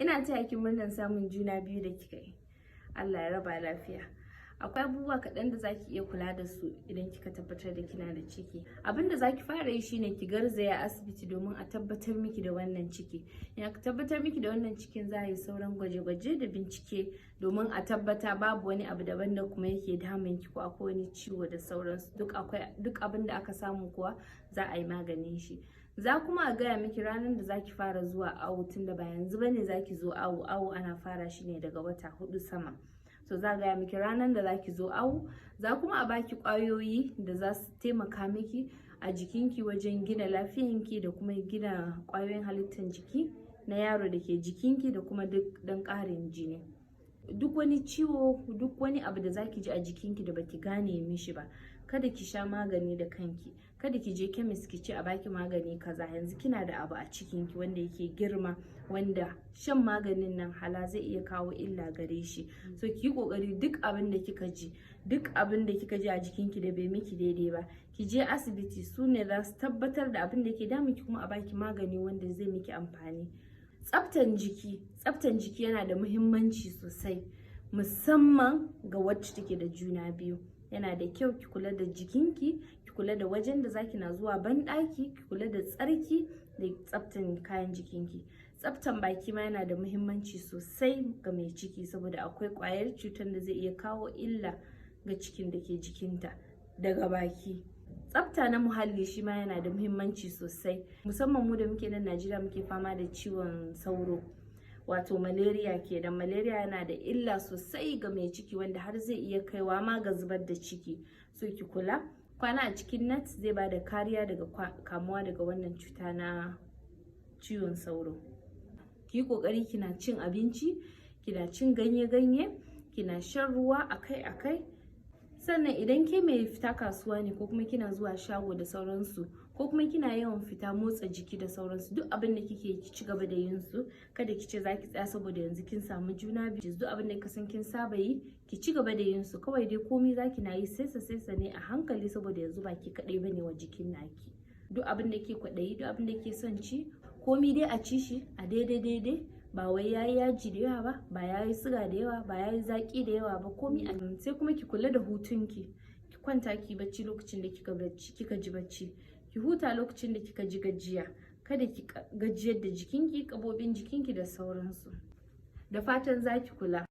Ina taya ki murnar samun juna biyu da kika yi. Allah ya raba lafiya. Akwai abubuwa kaɗan da zaki iya kula da su idan kika tabbatar da kina da ciki. Abin da zaki fara yi shine ki garzaya asibiti domin a tabbatar miki da wannan ciki. In aka tabbatar miki da wannan cikin, za a yi sauran gwaje-gwaje da bincike domin a tabbata babu wani abu daban da kuma yake damun ki, ko akwai wani ciwo da sauransu. Duk akwai duk abin da aka samu kuwa, za a yi maganin shi. Za kuma a gaya miki ranar da zaki fara zuwa awo, tunda ba yanzu bane zaki zo awo. Awo ana fara shi ne daga wata 4 sama. So za a gaya miki ranar da zaki zo awo. Za kuma a baki kwayoyi da za su taimaka miki a jikinki wajen gina lafiyanki da kuma gina kwayoyin halittar jiki na yaro da ke jikinki, da kuma duk don ƙarin jini. Duk wani ciwo, duk wani abu da zaki ji a jikinki da baki gane mishi ba, kada ki sha magani da kanki. Kada ki je kemis ki ce a baki magani kaza. Yanzu kina da abu a cikinki wanda yake girma, wanda shan maganin nan hala zai iya kawo illa gare shi. So ki yi kokari, duk abin da kika ji, duk abin da kika ji a jikinki da bai miki daidai ba, ki je asibiti. Su ne za su tabbatar da abin da ke damunki, kuma a baki magani wanda zai miki amfani. Tsaftan jiki, tsaftan jiki yana da muhimmanci sosai, musamman ga wacce take da juna biyu. Yana da kyau ki kula da jikinki, ki kula da wajen da zaki na zuwa banɗaki, ki kula da tsarki da tsaftan kayan jikinki. Tsaftan baki ma yana da muhimmanci sosai ga mai ciki, saboda akwai ƙwayar cutar da zai iya kawo illa ga cikin da ke jikinta daga baki. Tsafta na muhalli shi ma yana da muhimmanci sosai, musamman mu da muke nan Najeriya, muke fama da ciwon sauro, wato malaria kenan. Malaria yana da illa sosai ga mai ciki, wanda har zai iya kaiwa ma ga zubar da ciki. So ki kula, kwana a cikin net zai bada kariya daga kamuwa daga wannan cuta na ciwon sauro. Ki yi kokari kina cin abinci, kina cin ganye-ganye, kina shan ruwa akai-akai. Sannan idan ke mai fita kasuwa ne, ko kuma kina zuwa shago da sauransu, ko kuma kina yawan fita motsa jiki da sauransu, duk abin da kike, ki ci gaba da yin su. Kada ki ce za ki tsaya saboda yanzu kin samu juna biyu. Duk abin da ka san kin saba yi, ki ci gaba da yin su. Kawai dai komai zaki na yi saisa saisa ne, a hankali, saboda yanzu ba ki kaɗai bane wa jikin naki. Duk abin da ke kwaɗayi, duk abin da ke son ci, komai dai a ci shi a daidai daidai, ba wai yayi yaji da yawa ba, ba yayi siga da yawa ba, yayi zaki da yawa ba, komai a. Sai kuma ki kula da hutunki. Ki kwanta ki bacci lokacin da kika bacci kika ji bacci, ki huta lokacin da kika ji gajiya. Kada ki gajiyar da jikinki, gaɓoɓin jikinki da sauransu. Da fatan za ki kula.